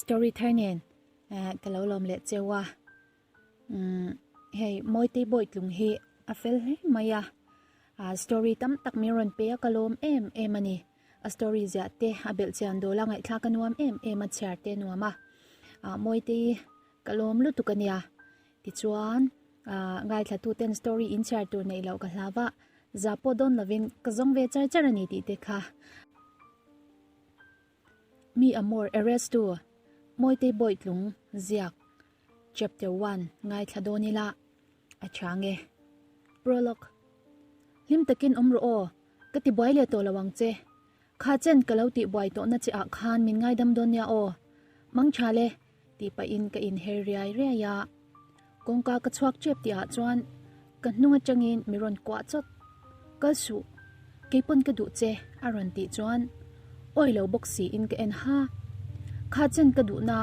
Story thar nen ka lo lawm leh cheu a. Umm hei Mawitei Bawitlung hi a fel hle mai a. Story tam tak min rawn pe a ka lawm em em a ni. A story ziah te a belh chian dawl a ngaihthlak a nuam em em a chhiar te a nuam a. Mawitei ka lawm lutuk a nia. Tichuan ngaithla ten story in chhiar tur neih loh ka hlau a, za pawh dawn lovin ka zawng ve char char a ni tih te kha. Mi Amor Arrestu Mawitei Bawitlung ziak Chapter 1 ngaithla dawn ila a chang e. Prologue Hlim takin awm rawh aw, ka ti buai leh tawh lo ang che. Kha chen ka lo tih buai tawhna che ah khan min ngaidam dawn nia aw. Mang tha le, tih pahin ka inher riai riai a. Kawngka ka chhuak tep tih ah chuan ka hnung atangin mi rawn kuah chawt. Kal suh, keipawn ka duh che a rawn tih chuan awi lo bawk siin ka en ha. Kha chen ka duhna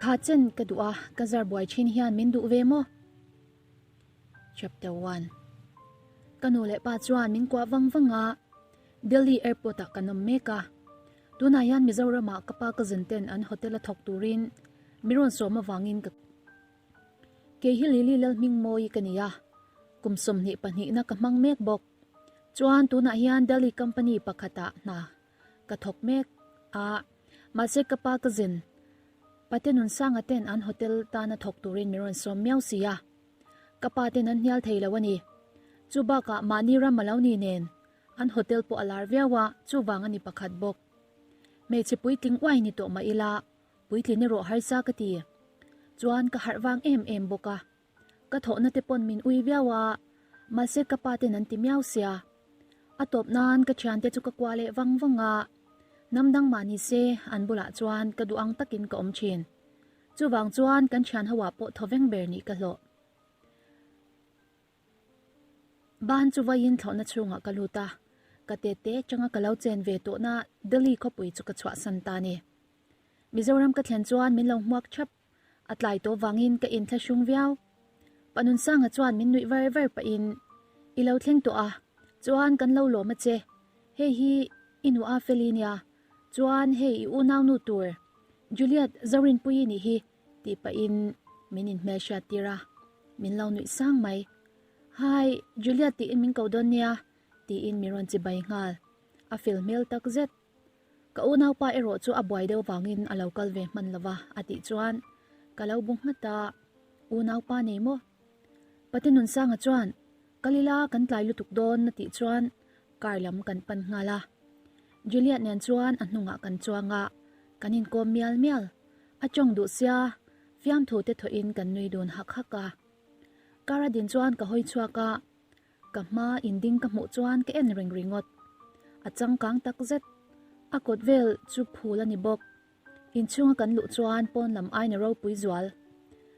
Kha chen ka duh a, ka zar buai thin hian min duh ve maw? Chapter 1 Ka nu leh pa chuan min kuah vang vang a, Delhi airport ah kan awm mek a. Tunah hian Mizoram ah ka pa cousin ten an hotel a thawk turin mi rawn sawm avangin ka Kei hi Lily Lalhmingmawii ka ni a, kum 22 na ka hmang mek bawk. Chuan tunah hian Delhi company pakhat ah hna ka thawk mek a, mahse ka pa cousin Pate Nunsanga ten an hotel tana thawk turin min rawn sawm miau si a, ka pa ten an hnial thei lo a ni. Chu bakah mahni ram a lo ni nen an hotel pawh a lar viau a, chuvang a ni pakhat bawk. Hmeichhe puitling uai ni tawh mah ila puitlin erawh harsa ka ti. Chuan ka harh vang em em bawk a. Ka thawhna te pawn min ui viau a, mahse ka pa ten an ti miau sia. A tawp nan ka thiante chu ka kua leh vang vang a, hnam dang mah ni se an bulah chuan ka duh ang takin ka awm thin. Chuvang chuan kan thian ho ah pawh thawveng ber nih ka hlawh. Ban chu vawiin thlawhna chhungah ka lut a, ka tete atanga ka lo chen ve tawhna Delhi khawpui chu ka chhuahsan ta a ni. Mizoram ka thlen chuan min lo hmuak thap. A tlai tawh vangin ka inthlahrung viau. Panunsanga chuan min nuih var var pahin, I lo thleng tawh a, chuan kan lo lawm a che. Hei hi i nu a Feli nia, chuan hei i unaunu tur Juliet Zorinpuii nih hi tih pahin min inhmelhriat tir a, min lo nuih sang mai. Hi, Juliet tiin min ko dawn nia tiin min rawn chibai nghal. A fel hmel tak zet. Ka unaupa erawh chu a buai deuh vangin a lo kal ve hman lova a tih chuan ka lo bu nghat a, Unaupa nei maw? Pate Nunsanga chuan kal ila kan tlai lutuk dawn a tih chuan car lam kan pan nghal a. Juliet nen chuan a hnungah kan chuang a, kan inkawm mial mial. A tawng duh sia, fiamthu te thawhin kan nui dun hak hak a. Car a din chuan ka hawi chhuak a, Ka hma inding ka hmuh chuan ka en reng ringawt. A changkang tak zet. A kawt vel chu phul a ni bawk. Inchhunga kan luh chuan pawn lam aina ropui zual.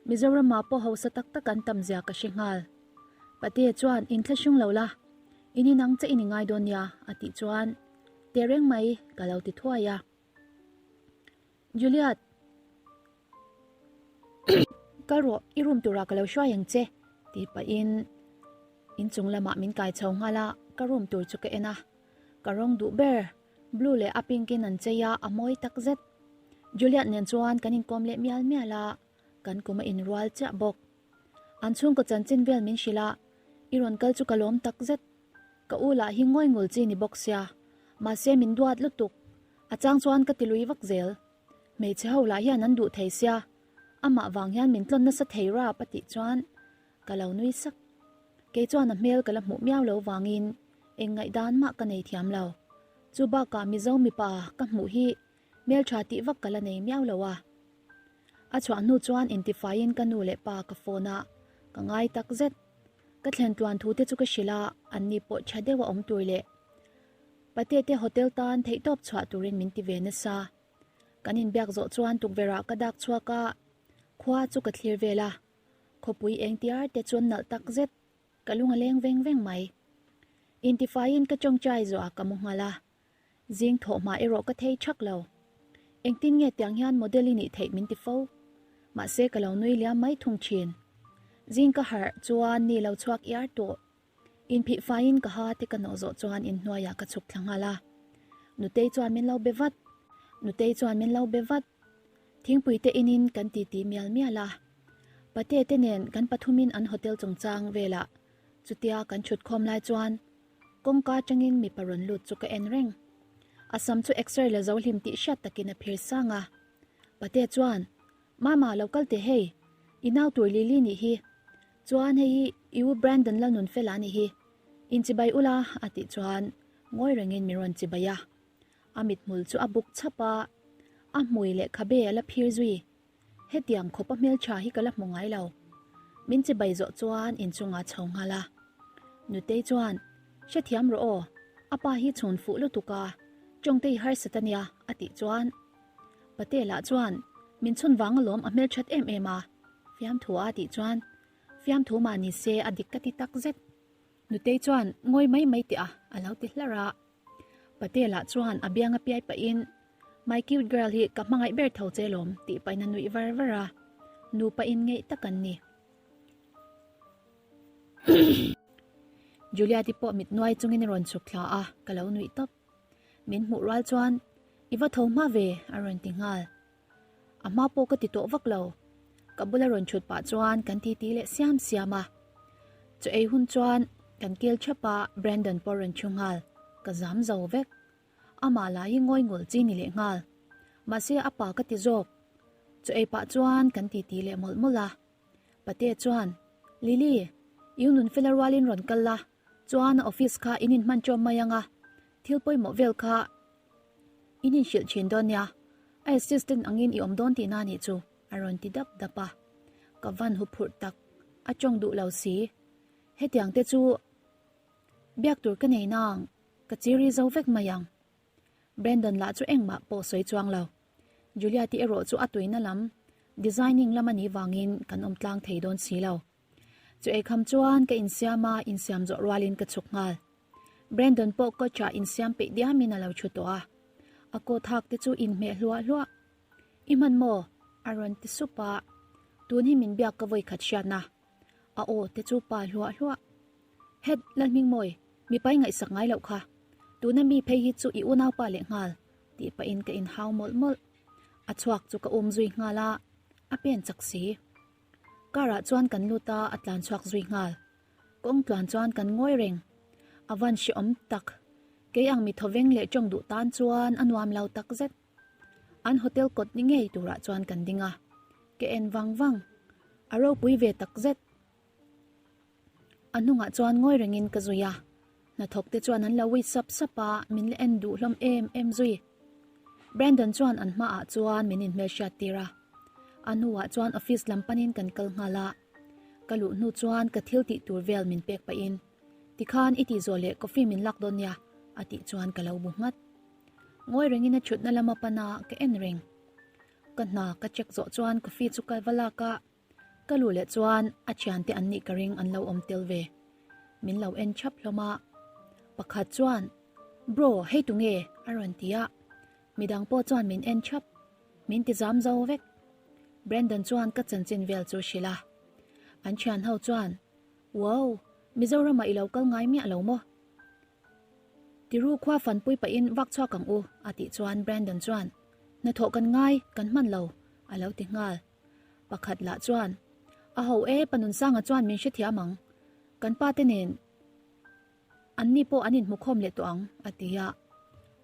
Mizoramah pawh hausa tak tak an tam zia ka hre nghal. Patea chuan inthlahrung lo la, in inang che i ni ngai dawn nia a tih chuan tehreng mai ka lo ti thuai a. Juliet! Kal rawh, i room turah ka lo hruai ang che tih pahin inchung lamah min kai chho nghal a, ka room tur chu ka en a, ka rawng duh ber blue leh a pink in an chei a, a mawi tak zet. Juliet nen chuan kan inkawm leh mial mial a, kan kum a inrual chiah bawk. An chhungkaw chanchin vel min hrilh a, i rawn kal chu ka lawm tak zet. Ka u lah hi ngawi ngul chi ni bawk sia, mahse min duat lutuk, a chang chuan ka ti lui vak zel. Hmeichhe ho lah hian an duh thei sia, amah vang hian min tlawn nasa thei rap a tih chuan ka lo nui sak. Kei chuan a hmel ka la hmuh miau lo vangin eng ngaihdan mah ka nei thiam lo. Chu bakah Mizo mipa ka hmuh hi hmeltha tih vak ka la nei miau lo a. A chhuah hnu chuan intifaiin ka nu leh pa ka phone a, ka ngai tak zet. Ka thlen tluan thu te chu ka hrilh a, anni pawh tha deuh a awm tur leh Pate te hotel tan theihtawp chhuah turin min ti ve nasa. Kan inbiak zawh chuan tukverh ah ka dak chhuak a, khua chu ka thlir vel a. Khawpui eng tiar te chuan nalh tak zet, ka lung a leng veng veng mai. Intifaiin ka tawngtai zawh ah ka mu nghal a, zing thawh hma erawh ka thei thak lo. Engtin nge tiang hian model i nih theih min ti fo. Mahse ka lo nui liam mai thung thin. Zing ka harh chuan ni lo chhuak iar tawh. Inphih faiin ka ha te ka nawh zawh chuan inhnuaiah ka chhuk thla nghal a. Nutei chuan min lo be vat. Nutei chuan min lo be vat. Thingpui te inin kan titi mial mial a. Pate te nen kan pathumin an hotel chungchang velah chutia kan chhut khawm lai chuan kawngka atangin mipa rawn lut chu ka en reng. A sam chu exer la zo hlim tih hriat takin a phir sang a. Pate chuan, Mama lo kal teh hei, i nau tur Lily nih hi. Chuan hei hi i u Brandon Lalnunfela nih hi. Inchibai ula a tih chuan ngawi rengin min rawn chibai a. A mithmul chu a buk chhap a, a hmui leh khabe a la phir zui. Hetiang khawpa hmeltha hi ka la hmu ngai lo. Min chibai zawh chuan inchungah chho nghal a. Nutei chuan, Hrethiam rawh aw, a pa hi chhun fuh lutuk a, tawngtei harsat a nia, a tih chuan Patela chuan, Min chhun vang alawm a hmelthat em em a, fiamthu a tih chuan, Fiamthu mah ni se a dik ka ti tak zet. Nutei chuan, Ngawi mai mai teh a, a lo ti hlar a. Patela chuan a biang a piai pahin, My cute girl hi ka hmangaih ber tho che lawm tih pahin a nuih var var a, nupa in ngeih tak an ni. Juliati pawh mit nuai chungin a rawn chhuk thla a, ka lo nuih tawp. Min hmuh rual chuan, I va tho hma ve a rawn ti nghal. A hma pawh ka ti tawh vak lo. Ka bula rawn chhut pah chuan kan titi leh siam siam a. Chaw ei hun chuan kan kil thap a, Brandon pawh rawn thu nghal. Ka zam zo vek. Amah lah hi ngawi ngul chi ni leh nghal. Mahse a pa ka ti zawk. Chaw ei pah chuan kan titi leh mawlh mawlh a. Pate chuan, Lily, i u Nunfela rualin rawn kal la, chuan a office kha in inhman ṭawm mai ang a, thil pawimawh vel kha In inhrilh thin dawn nia, a assistant angin i awm dawn tihna anih chu, a rawn ti dap dap a. Ka van huphurh tak, a tawng duh lo si. Hetiang te chu biak tur ka nei nang, ka chiri zo vek mai ang. Brandon lah chu engmah pawh sawi chuang lo. Julia te erawh chu a tuina lam, designing lam anih vangin kan awm tlang thei dawn si lo. Chu eikham chuan ka insiam a, insiam zawh rualin ka chhuk nghal. Brandon pawh coach ah insiam peih diamin a lo thu tawh a, a coat hak te chu inhmeh hluah hluah. I hman maw? a rawn ti sup a, tun hi min biak ka vawi khat hriatna. A aw te chu pa hluah hluah. Het, Lalhmingmawi, mipa i ngaihsak ngai loh kha. Tuna mi phei hi chu i unaupa leh nghal, tih pahin ka inhau mawlh mawlh. A chhuak chu ka um zui nghal a, a pen chak si. Car ah chuan kan lut a, a tlan chhuak zui nghal. Kawng tluan chuan kan ngawi reng. A van hrehawm tak. Kei ang mi thawveng leh tawng duh tan chuan a nuam lo tak zet. An hotel kawt ni ngei turah chuan kan ding a. Ka en vang vang. A ropui ve tak zet. A hnungah chuan ngawi rengin ka zui a. Hnathawk te chuan an lo wait sap sap a, min la en duh hlawm em em zui. Brandon chuan an hmaah chuan min inhmelhriat tir a. A hnuah chuan office lam panin kan kal nghal a. Ka luh hnu chuan ka thil tih tur vel min pek pahin, Tikhan i tih zawh leh coffee min lak dawn nia, a tih chuan ka lo bu nghat. Ngawi rengin a thutna lama pana ka en reng. Ka hna ka check zawh chuan coffee chu ka va lak a. Ka luh leh chuan a thiante an nih ka ring an lo awm tel ve. Min lo en thap hlawm a. Pakhat chuan, Bro, hei tu nge? a rawn ti a. Midang pawh chuan min en thap. Min ti zam zo vek. Brandon chuan ka chanchin vel chu hrilh a. An thian ho chuan, Wow, Mizoramah i lo kal ngai miah lo maw? Tiru khua fanpui pahin vak chhuak ang u, a tih chuan Brandon chuan, Hnathawh kan ngai, kan hman lo, a lo ti nghal. Pakhat lah chuan, A ho e, Panunsanga chuan min hrethiam ang. Kan pa te nen an ni pawh an inhmukhawm leh tawh ang, a ti a.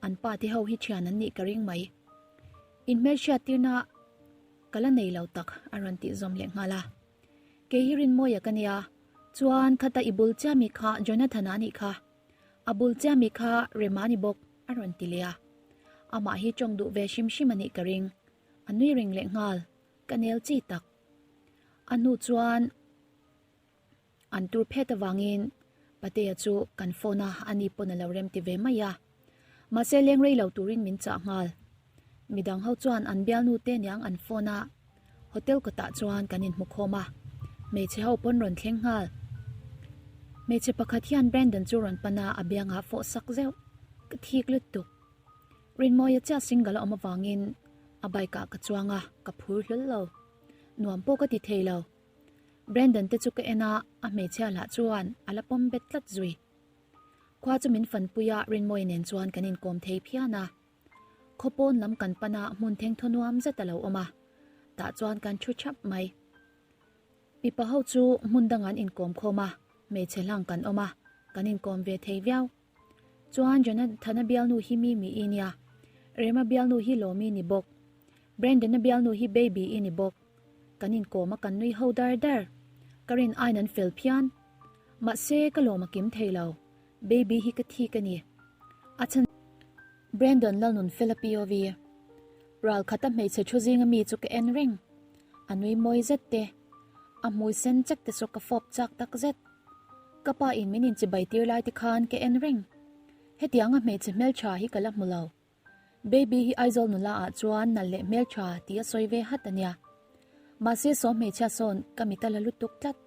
An pa te ho hi thian an nih ka ring mai. Inhmelhriat tirna ka la nei lo tak, a rawn tih zawm leh nghal a. Kei hi Rinmawia ka nia, chuan khata i bul chiah mi kha Jonathan-a nih kha. A bul chiah mi kha Rema ni bawk, a rawn ti leh a. Amah hi tawng duh ve hrim hrim a nih ka ring. A nui reng leh nghal, ka nel chi tak. A hnu chuan an tur phet avangin Patea chu kan phone a, ani pawn a lo rem ti ve mai a. Mahse leng rei lo turin min chah nghal. Midang ho chuan an bialnu te niang an phone a, hotel kawtah chuan kan inhmu khawm a, hmeichhe ho pawn rawn thleng nghal. Hmeichhe pakhat hian Brandon chu rawn pan a, a biangah fawh sak zeuh. Ka thik lutuk. Rinmawia chiah single a awm avangin a bike ah ka chuang a, ka phur hlawl lo. Nuam pawh ka ti thei lo. Brandon te chu ka en a, a hmeichhia lah chuan a la pawm bet tlat zui. Khua chu min fanpui a, Rinmawia nen chuan kan inkawm thei phian a. Khaw pawn lam kan pan a, hmun thengthaw nuam zet a lo awm a, tah chuan kan thu thap mai. Mipa ho chu hmun dang an inkawm khawm a, hmeichhe hlang kan awm a, kan inkawm ve thei viau. Chuan Jonathana bialnu hi Mimi i nia, Rema bialnu hi Lawmi ni bawk, Brandon-a bialnu hi Baby i ni bawk. Kan inkawm a kan nui ho dar dar. Ka rin aiin an fel phian. Mahse ka lawm a kim thei lo. Baby hi ka thik a ni. A chhan Brandon Lalnunfela POV. Ral khata hmeichhe thu zinga mi chu ka en reng. A nui mawi zet te. A hmui sen chek te chu ka fawp chak tak zet. Ka pa in min inchibai tir lai te khan ka en reng. Hetianga hmeichhe hmeltha hi ka la hmu lo. Baby hi Aizawl nula ah chuan nalh leh hmeltha tih a sawi ve hat a nia. Mahse saw hmeichhia sawn ka mit a la lutuk tlat.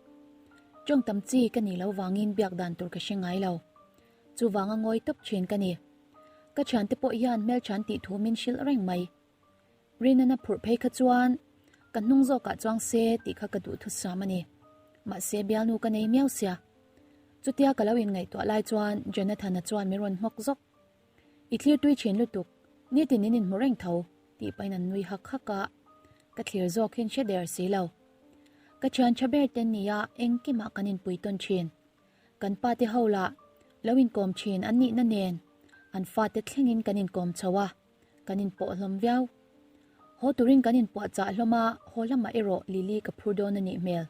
Tawng tam chi ka nih loh vangin biak dan tur ka hre ngai lo. Chuvanga ngawi tawp thin ka ni. Ka thiante pawh hian hmeltha an tih thu min hrilh reng mai. Rinana phurh phei kha chuan ka hnung zawkah chuang se tih kha ka duhthusam a ni. Mahse bialnu ka nei miau sia. Chutia ka lo inngaihtuah lai chuan Jonathan-a chuan min rawn hmawk zawk. I thlir tui thin lutuk, nitin in inhmu reng tho, tih pahin an nui hak hak a, ka thlir zawk hian hre der si lo. Ka thian tha ber ten nia engkimah kan inpui tawn thin. Kan pa te ho lah lo inkawm thin an nihna nen an fate thlengin kan inkawm chho a, kan inpawh hlawm viau. Haw turin kan inpuahchah hlawm a, haw lamah erawh Lily ka phur dawn a nih hmel.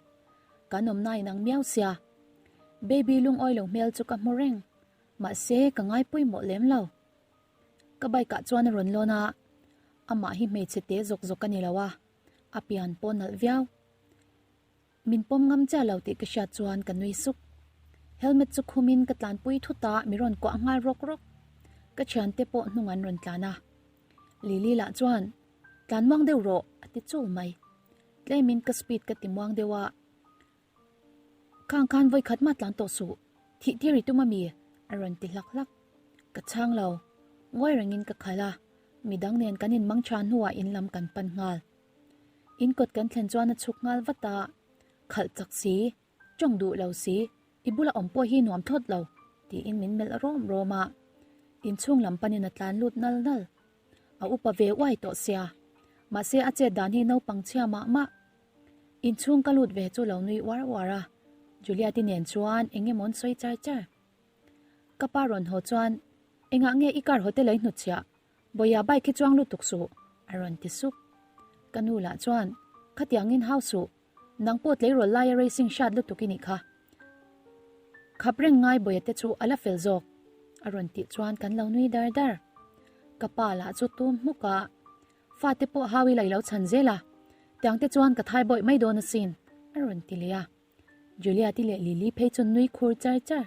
Kan awmna inang miau sia. Baby lungawi lo hmel chu ka hmu reng. Mahse, ka ngai pawimawh lem lo. Ka bike ah chuan a rawn lawn a, amah hi hmeichhe te zawk zawk a ni lo a, a pian pawh nalh viau. Min pawm ngam chiah lo tih ka hriat chuan ka nui suk. Helmet chu khumin ka tlanpui thut a, mi rawn kuah nghal rawk rawk. Ka thiante pawh hnung an rawn tlan a. Lily lah chuan, Tlan muang deuh rawh, a ti chul mai. Tlemin ka speed ka ti muang deuh a. Khang khan vawi khat mah tlan tawh suh, thih tir i tum a mi? a rawn ti hlak hlak. Ka chhang lo, ngawi rengin ka khalh a, midang nen kan inmang tha hnuah in lam kan pan nghal. In kawt kan thlen chuan a chhuk nghal vat a, khalh chak si, tawng duh lo si, i bula awm pawh hi nuam thawt lo, tiin min melh rawm rawm a, inchhung lam panin a tlan lut nal nal. A upa ve uai tawh sia, mahse a chet dan hi naupang chhia mah mah. Inchhung ka lut ve chu lo nui uar uar a, Juliet-i nen chuan eng emaw an sawi char char. Ka pa rawn haw chuan, Engah nge i car hotel a i hnutchhiah? Bawia bike hi chuang lutuk suh, a rawn ti sup. Ka nu lah chuan, Khatiangin hau suh, nang pawh tleirawl laia racing hriat lutuk i nih kha. Khap reng ngai bawia te chu a la fel zawk, a rawn tih chuan kan lo nui dar dar. Ka pa lah chu tum hmuk a. Fate pawh hau ila i lo chhan zel a, tiang te chuan ka thai bawih mai dawn asin, a rawn ti leh a. Juliet-i leh Lily phei chuan nui khur char char.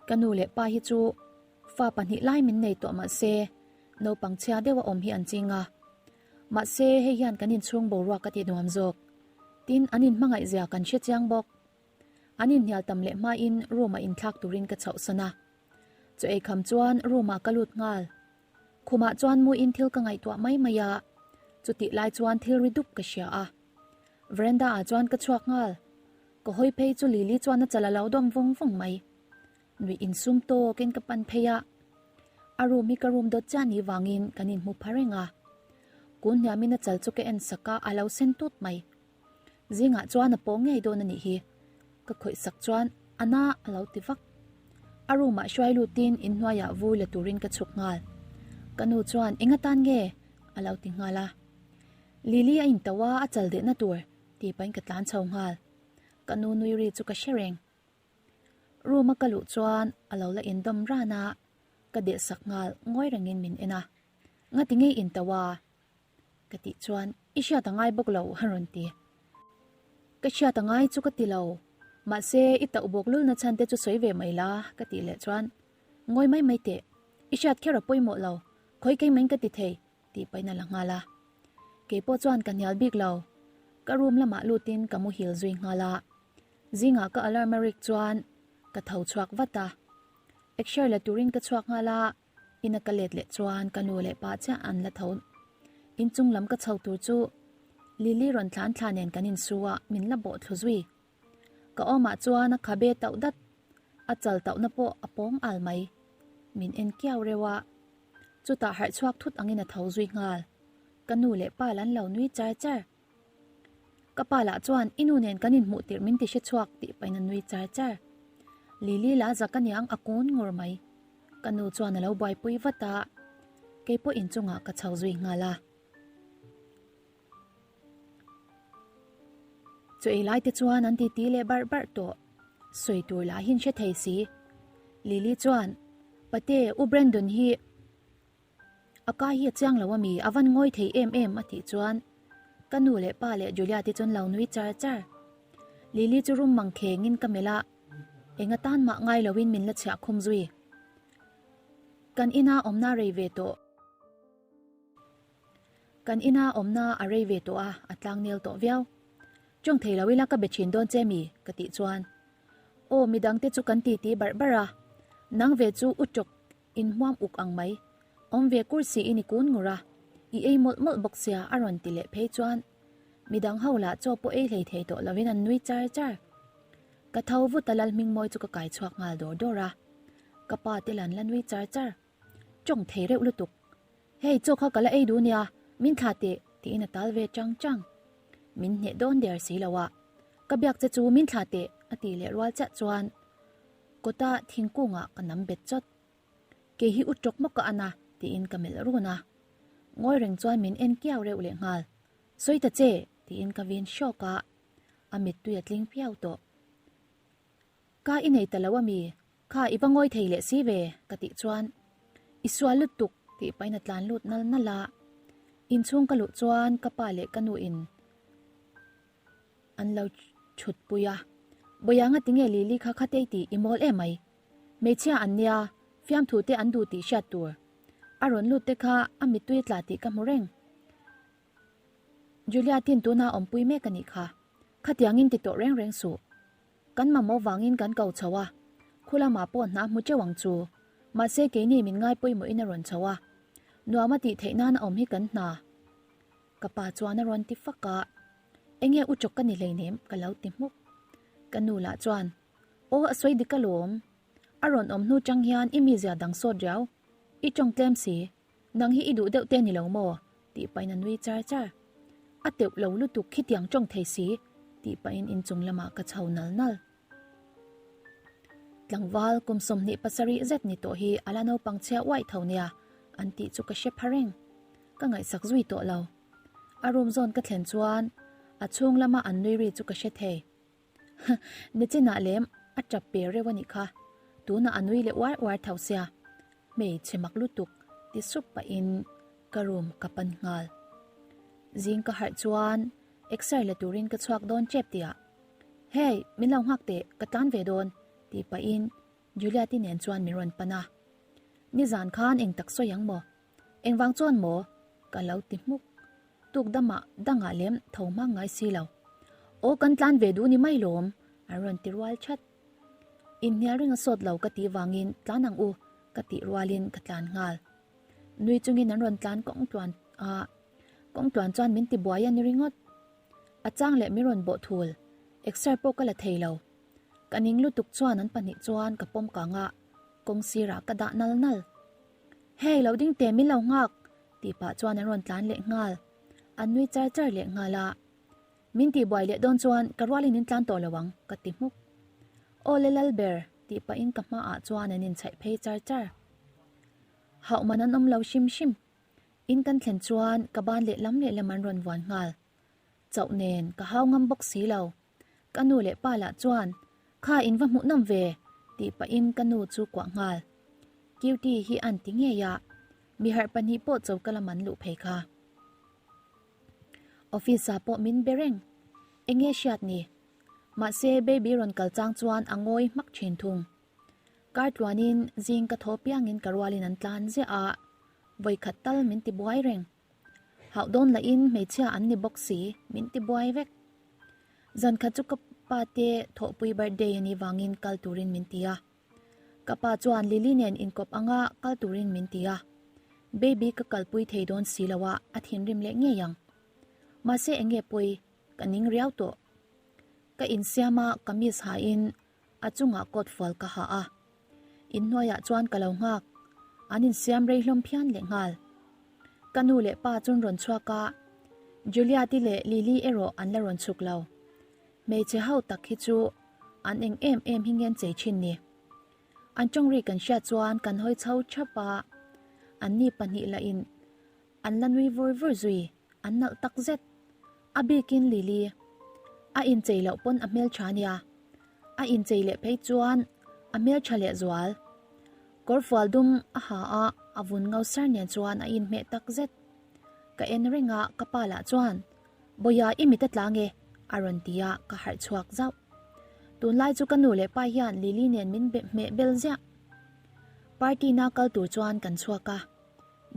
Ka nu leh pa hi chu fa pahnih lai min nei tawh mahse naupang chhia deuh a awm hi an ching a. Mahse hei hian kan inchhung boruak a ti nuam zawk. Tin, an inhmangaih zia kan hre chiang bawk. An inhnial tam leh hmain room-ah inthlak turin ka chhohsan a. Chaw ei kham chuan room ah ka lut nghal. Khumah chuan muin thil ka ngaihtuah mai mai a, chutih lai chuan thil ri dup ka hria a. Veranda ah chuan ka chhuak nghal. Ka hawi phei chu Lily chuan a chal a lo dawm vawng vawng mai. Nuih insum tawkin ka pan phei a. A room hi ka room dawt chiah ni vangin kan inhmu pha reng a. Kun hniamin a chal chu ka en sak a, a lo sen tut mai. Zingah chuan a pawh ngei dawn a nih hi. Ka khawih sak chuan a na a lo ti vak. A room ah hruai lutin inhnuaiah vui la turin ka chhuk nghal. Ka nu chuan eng atan nge? a lo ti nghal a. Lily a in tauh a, a chal dehna tur tih pahin ka tlan chho nghal. Ka nu nui ri chu ka hre reng. Room a ka luh chuan a lo la indawm ran a, ka deh sak nghal ngawi rengin min en a. Ngati ngei in tauh a? Ka tih chuan i hriat a ngai bawk lo a rawn ti. Ka hriat a ngai chu ka ti lo, mahse i tauh bawk lulna chhan te chu sawi ve mai la ka tih leh chuan ngawi mai mai teh, i hriat kher a pawimawh lo, khawi keimahin ka ti thei tih pahin a la nghal a. Keipawh chuan ka hnial bik lo, ka room lamah lutin ka muhil zui nghal a. Zingah ka alarm a rik chuan ka tho chhuak vat a, exer la turin ka chhuak nghal a. Ina ka let leh chuan ka nu leh pa chiah an la tho. Inchung lam ka chho tur chu Lily rawn tlan thla nen kan insu a, min la bawh thlu zui. Ka awmah chuan a khabe tauh dat, a chal tauhna pawh a pawng al mai. Min en kiau reuh a, chutah harh chhuak thut angin a tho zui nghal. Ka nu leh pa lan lo nui char char. Ka pa lah chuan i nu nen kan inhmuh tirh min ti hre chhuak tih pahin a nui char char. Lily lah zak aniang a kun ngur mai. Ka nu chuan a lo buaipui vat a, keipawh inchungah ka chho zui nghal a. Chaw ei lai te chuan an titi leh barh barh tawh. Sawi tur lah hin hre thei si. Lily chuan, Pate, U Brandon hi a kai hi a chiang lo ami, a van ngawi thei em em a tih chuan ka nu leh pa leh Julia te chuan lo nui char char. Lily chu rum mang khengin ka melh a, eng atan mah ngai loin min la chhiah khum zui. Kan ina awmna rei ve tawh. Kan ina awmna a rei ve tawh a, a tlang nel tawh viau. Tawng thei lo ila ka be thin dawn che mi? ka tih chuan, Aw midang te chu kan titi barh barh a, nang ve chu u tawk in hmuam uk ang mai, awm ve kur si in i kun ngur a, i ei mawlh mawlh bawk sia a rawn ti leh phei chuan midang ho lah chaw pawh ei hlei thei tawh lovin an nui char char. Ka tho vut a Lalhmingmawi chu ka kai chhuak nghal dawr dawr a, ka pa te lan la nui char char. Tawng thei reuh lutuk. Hei chaw kha ka la ei duh nia, min thlah teh tiin a tal ve chang chang. Min hneh dawn der si lo a, ka biak che chu min thlah teh a tih leh rual chiah chuan kawta thingkungah ka nam bet chawt. Kei hi u tawk mawk ka an a tiin ka melh run a. Ngawi reng chuan min en kiau reuh leh nghal. Sawi ta che tiin ka vin hrawk a, a mittui a tling piau tawh. Ka i nei ta lo a mi? Kha i va ngawi thei leh si ve ka tih chuan i sual lutuk tih pahin a tlan lut nal nal a. Inchhung ka luh chuan ka pa leh ka nu in an lo thut pui a. Bawianga tinge Lily kha khatei tih i mawl em mai. Hmeichhia an nia, fiamthu te an duh tih hriat tur. A rawn lut te kha a mittui a tla tih ka hmu reng. Julia tin tuna awmpui mek a nih kha. Khatiangin ti tawh reng reng suh. Kan mamawh vangin kan ko chho a, khu lamah pawh hna hmu teuh ang chu. Mahse keini min ngai pawimawhin a rawn chho a, nuam a tih theih nan a awm hi kan hna. Ka pa chuan a rawn ti fak a, Enge u chawk ka ni hleinem ka lo ti hmuk. Ka nu lah chuan, Aw a sawi dik alawm. A rawn awm hnu chang hian i mizia dang sawt riau. I tawng tlem si. Nang hi i duh deuh te ni lo maw? tih pahin a nui char char. A teuh lo lutuk khitiang tawng thei si, tih pahin inchung lamah ka chho nal nal. Tlangval kum 27 zet ni tawh hi a la naupang chhia uaih tho nia an tih chu ka hre pha reng. Ka ngaihsak zui tawh lo. A room zawn ka thlen chuan a chhung lama an nui ri chu ka hre thei. Nichinah lem a tap pe reuh a nih kha, tunah a nui leh uar uar tho sia, hmeichhe mak lutuk ti sup pahin ka room ka pan nghal. Zing ka harh chuan exer la turin ka chhuak dawn tep tihah, Hey, min lo nghak teh, ka tlan ve dawn tih pahin Juliati nen chuan min rawn pan a. Nizan khan eng tak sawi ang maw? Engvang chuan maw? Ka lo ti hmuk. Tuk damah dangah lem tho hmang ngai si lo. Aw kan tlan ve duh ni mai lawm, an rawn ti rual that. Inhnial ring a sawt lo ka tih vangin tlan ang u ka tih rualin ka tlan nghal. Nui chungin an rawn tlan kawng tluan a, kawng tluan chuan min ti buai a ni ringawt. A chang leh min rawn bawh thul, exer pawh ka la thei lo. Ka ning lutuk chuan an pahnih chuan ka pawm kang a, kawng sirah ka dah nal nal. Hey lo ding teh min lo nghak tih pah chuan an rawn tlan leh nghal. An nui char char leh nghal a. Min tih buai leh dawn chuan ka rualin in tlan tawh lo ang ka ti hmuk. Aw le lal ber tih pahin ka hmaah chuan an inchhaih phei char char. Hauh man an awm lo hrim hrim. In kan thlen chuan ka ban leh lam leh lam an rawn vuan nghal. Chauh nen ka hau ngam bawk si lo. Ka nu leh pa lah chuan, Kha in va hmuh nawm ve, tih pahin ka nu chu kuah nghal. Cutie hi an ti ngei a, mi harh pahnih pawh choka lam an luh phei kha. Office ah pawh min be reng, enge hriat ni? Mahse baby rawn kal chang chuan a ngawi hmak thin thung. Kar tluanin zing ka thaw piangin ka rualin an tlan ziah a, vawikhat tal min ti buai reng. Hauh dawn lahin hmeichhia an ni bawk si, min ti buai vek. Zan khat chu ka pa te thawhpui birthday a nih vangin kal turin min ti a. Ka pa chuan Lily nen inkawp anga kal turin min ti a. Baby ka kalpui thei dawn si lo a, a thinrim leh ngei ang. Mahse eng nge pawi, ka ning riau tawh. Ka insiam a, kamis hain a chungah coat fual ka ha a. Inhnuaiah chuan ka lo nghak, an insiam rei hlawm phian lehnghal. Ka nu leh pa chuan rawn chhuak a, Juliati leh Lily erawh an la rawn chhuk lo. Hmeichhe ho tak hi chu an eng em em hi ngen chei thin ni. An tawngri kan hriat chuan kan hawi chho thap a, anni pahnih lahin an la nui vur vur zui, an nalh tak zet. A bikin Lily, a inchei loh pawn a hmeltha nia, a inchei leh phei chuan a hmeltha leh zual. Kawrfual dum a ha a, a vun ngau sar nen chuan a inhmeh tak zet. Ka en reng a, ka pa lah chuan, Bawia i mit a tlang e, a rawn ti a, ka harh chhuak zauh. Tunlai chu ka nu leh pa hian Lily nen min hmeh bel ziah. Party na kal tur chuan kan chhuak a,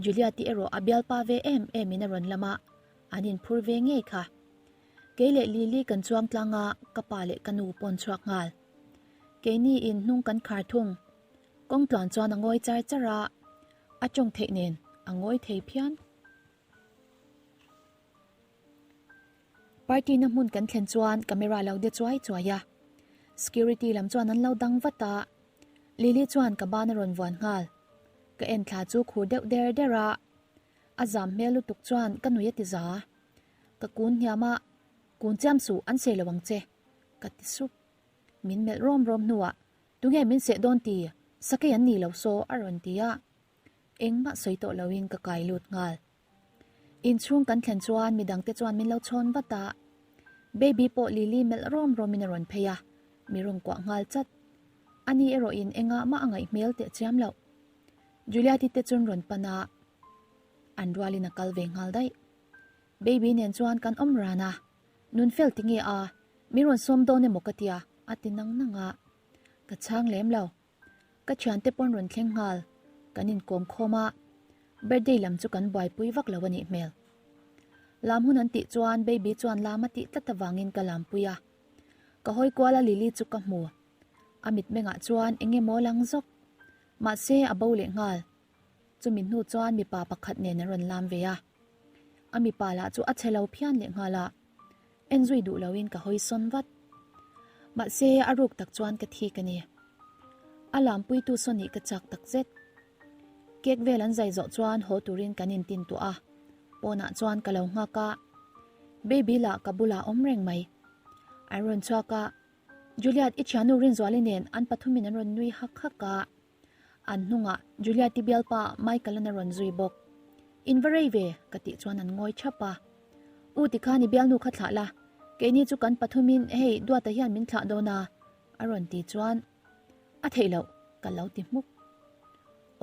Julia tih erawh a bialpa ve em em in a rawn lam a, an inphur ve ngei kha. Kei leh Lily kan chuang tlang a, ka pa leh ka nu pawn chhuak nghal. Keini in hnung kan khar thung. Kawng tluan chuan a ngawi char char a, a tawng theih nen a ngawi thei phian. Party na hmun kan thlen chuan camera lo de chuai chuai a, security lam chuan an lo dang vat a, Lily chuan ka ban a rawn vuan nghal. Ka en thla chu khur deuh der der a, a zam hmel lutuk chuan ka nui a ti za. Ka kun hniam a, kun chiam suh an sei lo ang che, ka ti sup. Min melh rawm rawm hnuah, Tunge min seh dawn ti? Sakei an ni lo saw a rawn ti a. Engmah sawi tawh loin ka kai lut nghal. Inchhung kan thlen chuan midangte chuan min lo chhawn vat a. Baby pawh Lily melh rawm rawmin a rawn phei a, mi rawn kuah nghal chat. Ani erawhin engah mah a ngaih hmel teh chiam loh. Juliati te chuan rawn pan a, an rualin a kal ve nghal daih. Baby nen chuan kan awm ran a, Nun fel ti nge a, mi rawn sawm dawn emaw ka tia, a ti nang nang a. Ka chhang lem lo. Ka thiante pawn rawn thleng nghal, kan inkawm khawm a, birthday lam chu kan buaipui vak lo a nih hmel. Lam hun an tih chuan baby chuan lam a tih tlat avangin ka lampui a, ka hawi kual a Lily chu ka hmu, a mitmengah chuan eng emaw lang zawk, mahse a bo leh nghal, chumi hnu chuan mipa pakhat nen an rawn lam ve a, a mipa lah chu a chhe lo phian leh nghal a. En zui duh loin ka hawi sawn vat. Mahse, a ruk tak chuan ka thik a ni. A lampuitu saw nih ka chak tak zet. Cake vel an zai zawh chuan haw turin kan intin tuah a, pawnah chuan ka lo nghak a. Baby lah ka bulah awm reng mai. An rawn chhuak a, Juliet i thiannu Rinzuali nen an pathumin an rawn nui hak hak a. An hnungah Juliati bialpa Michael-an a rawn zui bawk. In va rei ve, ka tih chuan an ngawi thap a. U tikhan i bialnu kha thlah la, keini chu kan pathumin hei Duata hian min thlah dawn a, a rawn ti chuan a theih loh ka lo ti hmuk.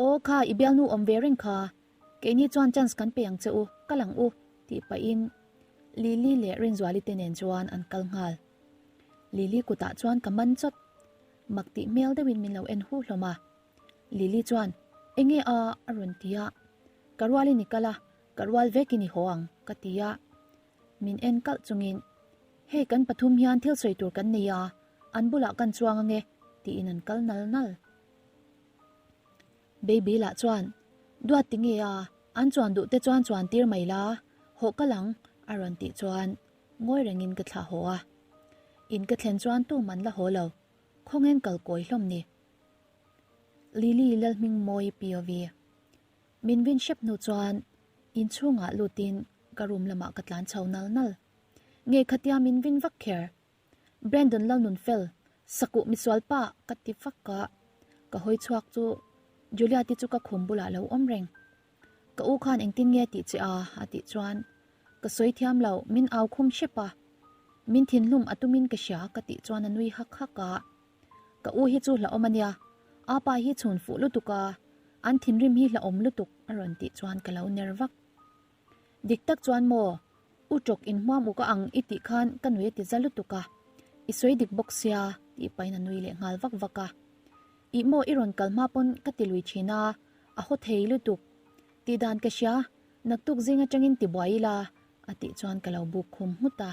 Aw kha i bialnu awm ve reng kha, keini chuan chance kan pe ang che u, kal ang u, tih pahin Lily leh Rinzuali te nen chuan an kal nghal. Lily kutah chuan ka man chawt. Mak tih hmel deuhin min lo en huh hlawm a. Lily chuan, Enge a? a rawn ti a. Ka rualin i kal a, ka rual vekin i haw ang, ka ti a. Min en kalh chungin, Hei kan pathum hian thil sawi tur kan nei a, an bulah kan chuang ange, tiin an kal nal nal. Baby lah chuan, Duat ti nge a, an chuan duh te chuan chuan tir mai la, hawh kal ang, a rawn tih chuan Ngawi rengin ka thlah haw a. In ka thlen chuan tum an la haw lo. Khawngen kal kawi hlawm ni. Lily Lalhmingmawi POV. Min vin hrep hnu chuan inchhungah lutin ka room lamah ka tlan chho nal nal. Nge khatia min vin vak kher. Brandon Lalnunfel, sakuh misual pa ka ti vak a. Ka hawi chhuak chu Julia te chu ka khum bulah lo awm reng. Ka u khan engtin nge tih che a? a tih chuan ka sawi thiam lo, min au khum hrep a. Min thinhlum a tumin ka hria ka tih chuan a nui hak hak a. Ka u hi chu hlauhawm a nia, a pa hi chhun fuh lutuk a, an thinrim hi hlauhawm lutuk a rawn tih chuan ka lo ner vak. Dik tak chuan maw, u tawk inhmuam uk a ang i tih khan ka nui a ti za lutuk a, i sawi dik bawk sia tih pahin a nui leh nghal vak vak a. Ih maw i rawn kal hma pawn ka ti lui thin a, A haw thei lutuk. Tih dan ka hria, naktuk zing atangin ti buai ila, a tih chuan ka lo buk khum nghut a.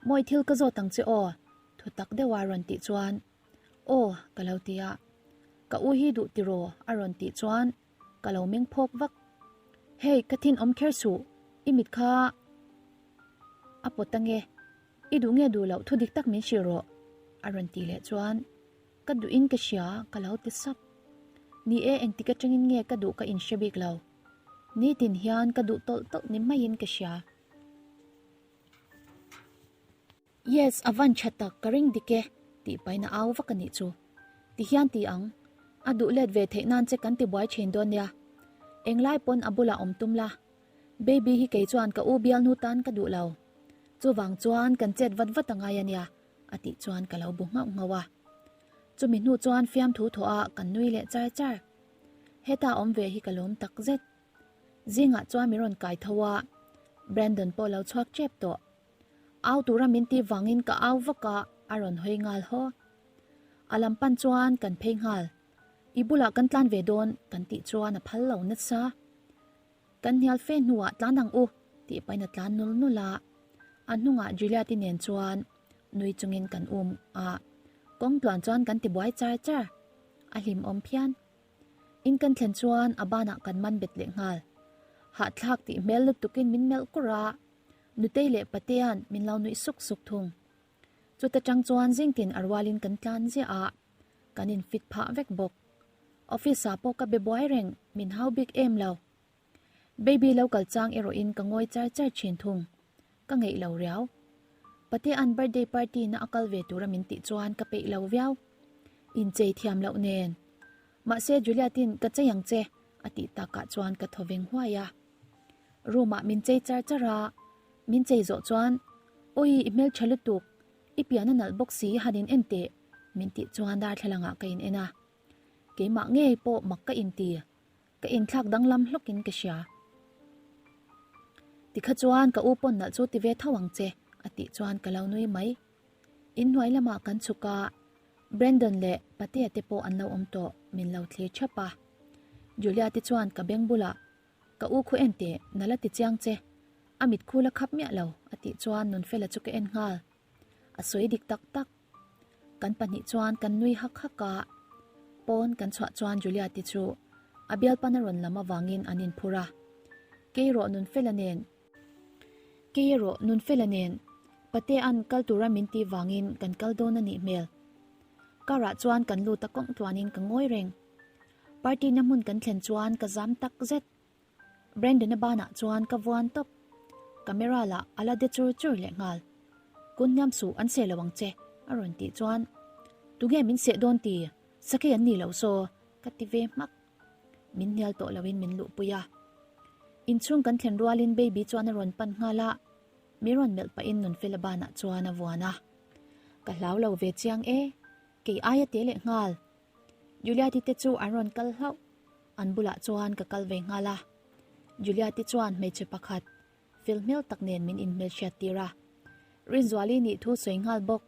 Mawi thil ka zawt ang che aw, thu tak deuha a rawn tih chuan, Aw, ka lo ti a. Ka u hi duh tiraw? a rawn tih chuan ka lo meng phawk vak. Hei, ka thin awm kher suh, i mit kha a pawt ange. I duh nge duh loh thu dik tak min hrilh rawh a rawn tih leh chuan ka duhin ka hria ka lo ti sap. Ni e engtik atangin nge ka duh ka inhre bik lo. Nitin hian ka duh tawlh tawlh ni maiin ka hria. Yes, a van tha tak ka ring dik e tih paina au vak a nih chu. Ti hian ti ang, a duh let ve theih nan che kan ti buai thin dawn nia. Englai pawn a bulah awm tum la. Baby hi kei chuan ka u bialnu tan ka duh lo. Chuvang chuan kan chet vat vat a ngai a nia a tih chuan ka lo bu nghauh nghauh a. Chumi hnu chuan fiamthu thawh a kan nui leh char char. Heta awm ve hi ka lawm tak zet. Zingah chuan min rawn kai tho a, Brandon pawh lo chhuak tep tawh. Au tura min tih vangin ka au vak a, a rawn hawi nghal haw. A lam pan chuan kan phei nghal. I bulah kan tlan ve dawn kan tih chuan a phal lo nasa. Kan hnial fe hnuah tlan ang u tih pahin a tlan nul nul a. A hnungah Juliet-i nen chuan nui chungin kan um a, kawng tluan chuan kan ti buai char char. A hlimawm phian. In kan thlen chuan a banah kan man bet leh nghal. Hahthlak tih hmel lutukin min melh kur a, Nutei leh Patea'n min lo nuih suk suk thung. Chuta tang chuan zingtin a rualin kan tlan ziah a, kan infit phah vek bawk. Office ah pawh ka be buai reng, min hau bik em lo. Baby lo kal chang erawhin ka ngawi char char thin thung. Ka ngeih lo riau. Patea'n birthday party na a kal ve tura min tih chuan ka peih lo viau. Inchei thiam loh nen. Mahse Juliet-in ka chei ang che a tih takah chuan ka thaw veng huai a. Room ah min chei char char a, min chei zawh chuan Awi i hmeltha lutuk, i pian a nalh bawk si han in en teh min tih chuan darthlalang ah ka in en a. Keimah ngei pawh mak ka inti, ka inthlak danglam hlawk in ka hria. Tikha chuan ka u pawn nalh chu ti ve tho ang che a tih chuan ka lo nui mai. Inhnuai lamah kan chhuk a, Brandon leh Patea te pawh an lo awm tawh min lo thlir thap a. Julia te chuan ka beng bulah Ka u khu en teh, na la ti chiang che. A mit khu la khap miah lo a tih chuan Nunfela chu ka en nghal. A sawi dik tak tak. Kan pahnih chuan kan nui hak hak a, pawn kan chhuah chuan Julia te chu a bialpan a rawn lam avangin an inphur a. Kei erawh Nunfela nen Kei erawh Nunfela nen Patea'n kal tura min tih vangin kan kal dawn a nih hmel. Car ah chuan kan lut a kawng tluanin ka ngawi reng. Party na hmun kan thlen chuan ka zam tak zet. Brandon-a banah chuan ka vuan tawp. Camera lah a la de chur chur leh nghal. Kun hniam suh an seh lo ang che a rawn tih chuan Tunge min seh dawn ti? Sakei an ni lo saw ka ti ve hmak. Min hnial tawh loin min luhpui a. Inchhung kan thlen rualin Baby chuan a rawn pan nghal a, mi rawn melh pahin Nunfela banah chuan a vuan a. Ka hlau lo ve chiang e, kei aia te leh nghal. Juliati te chu an rawn kal hlauh, an bulah chuan ka kal ve nghal a. Juliati chuan hmeichhe pakhat fel hmel tak nen min inhmelhriat tir a. Rinzuali nih thu sawi nghal bawk.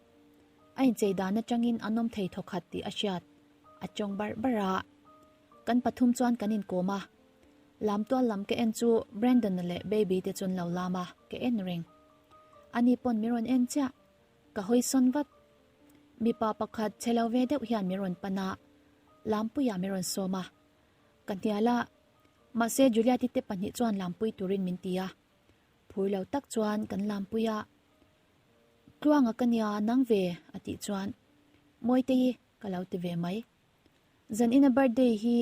A inchei dan atangin a nawm thei thawkhat tih a hriat. A tawng barh barh a. Kan pathum chuan kan inkawm a. Lam tual lam ka en chu Brandon-a leh Baby te chuan lo lam a, ka en reng. Ani pawn min rawn en chiah. Ka hawi sawn vat. Mipa pakhat chhe lo ve deuh hian min rawn pan a, Lampuiah min rawn sawm a. Ka hnial a, mahse Juliet-i te pahnih chuan Lampui turin min ti a. Phur lo tak chuan kan Lampui a. Tluanga ka nia nang ve a tih chuan Mawitei ka lo ti ve mai. Zanina birthday hi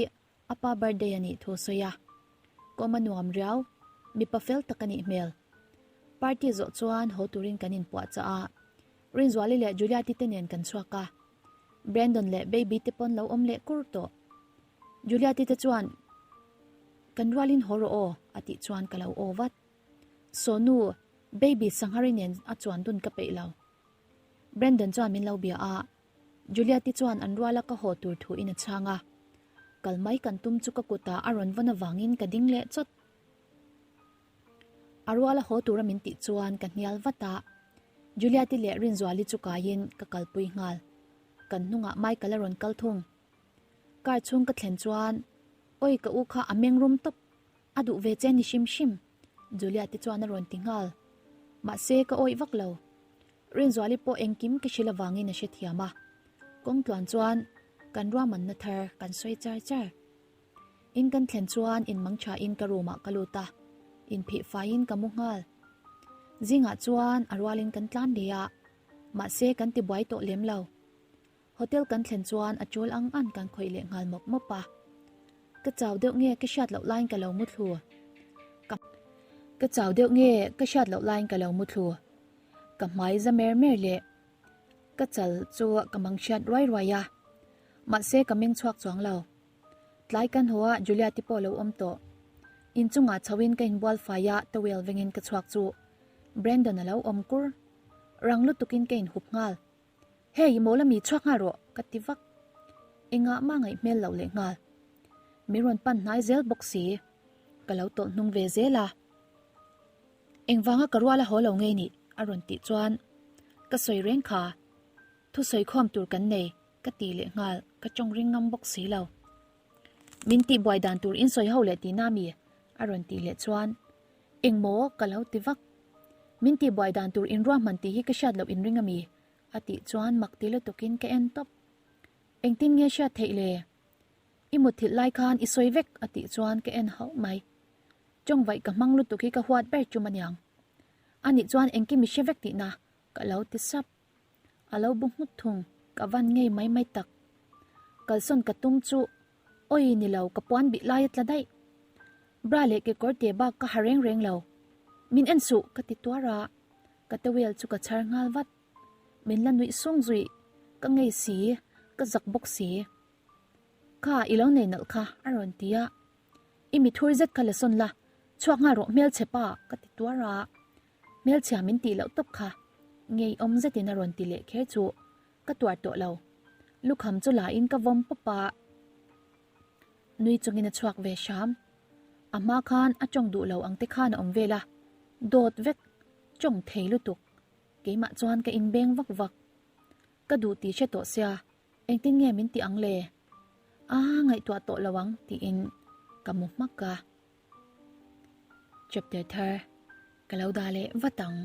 a pa birthday a nih thu sawi a. Kawm a nuam riau, mipa fel tak a nih hmel. Party zawh chuan haw turin kan inpuahchah a, Rinzuali leh Juliati te nen kan chhuak a. Brandon leh Baby te pawn lo awm leh kur tawh. Juliati te chuan Kan rualin haw rawh aw a tih chuan ka lo aw vat. Sawnu, Baby Sanghari nen a chuan dun ka peih lo. Brandon chuan min lo bia a, Juliati chuan an ruala ka haw tur thu in a chhang a. Kal mai kan tum chu ka kutah a rawn vawn avangin ka ding leh chawt. A ruala haw tura min tih chuan ka hnial vat a, Juliati leh Rinzuali chu kaiin ka kalpui nghal. Kan hnungah Michael a rawn kal thung. Car chhung ka thlen chuan Awi ka u kha a meng rum tawp, a duh ve che ni hrim hrim Juliati chuan a rawn ti nghal. Mahse ka awih vak lo. Rinzuali pawh engkim ka hrilh avangin a hrethiam a, kawng tluan chuan kan ruahmanna thar kan sawi char char. In kan thlen chuan in mang tha in ka room ah ka lut a, in phih faiin ka mu nghal. Zingah chuan a rualin kan tlan leh a, mahse kan ti buai tawh lem lo. Hotel kan thlen chuan a tul ang an kan khawih leh nghal mawp mawp a. Ka chau deuh nge ka hriat loh laiin ka lo mu thlu. Ka Ka chau deuh nge ka hriat loh laiin ka lo mu thlu. Ka hmai za mer mer leh ka chal chu ka mang hriat ruai ruai a. Mahse ka meng chhuak chuang lo. Tlai kan haw a Julia te pawh lo awm tawh. Inchungah chho in ka inbual fai a towel vengin ka chhuak chu Brandon a lo awm kur. Rang lutuk in ka inhup nghal. Hey i mawl ami chhuak nghal rawh ka ti vak. Engah mah ngaih hmel loh leh nghal. Min rawn pan hnai zel bawk si. Ka lo tawlh hnung ve zel a. Engvanga ka rual a haw lo ngei nih a rawn tih chuan ka sawi reng kha. Thusawi khawm tur kan nei ka ti leh nghal ka tawng ring ngam bawk si lo. Min tih buai dan tur in sawi ho leh tihna mi a rawn tih leh chuan engmaw ka lo ti vak. Min tih buai dan tur in ruahman tih hi ka hriat loh in ring ami a tih chuan mak ti lutuk in ka en tawp. Engtin nge hriat theih le? I mutthilh lai khan i sawi vek a tih chuan ka en hauh mai. Tawngvaih ka hmang lutuk hi ka huat ber tum aniang. Anih chuan engkim i hre vek tihna ka lo ti sap. A lo bu nghut thung, ka van ngei mai mai tak. Kalsawn ka tum chu awi ni lo ka puan bih lai a tla daih. Bra leh kekawr te bak ka ha reng reng lo. Min en suh ka ti tuar a, ka towel chu ka chhar nghal vat. Min la nuih sung zui, ka ngei si, ka zak bawk si. Kha i lo nei nalh kha a rawn ti a, i mithur zet kha la sawn la, chhuak nghal rawh hmelchhe pa ka ti tuar a. Hmelchhia min tih loh tawp kha ngeiawm zetin a rawn ti leh kher chu ka tuar tawh lo. Lukham chu la in ka vawm pawp a, nui chungin a chhuak ve hram. A hma khan a tawng duh lo ang te khan a awm vel a, dawt vek, tawng thei lutuk. Keimah chuan ka inbeng vak vak. Ka duh tih hre tawh sia, engtin nge min tih ang le? A ngaihtuah tawh lo ang tiin ka mu hmak a. Chapter thar ka lo dah leh vat ang.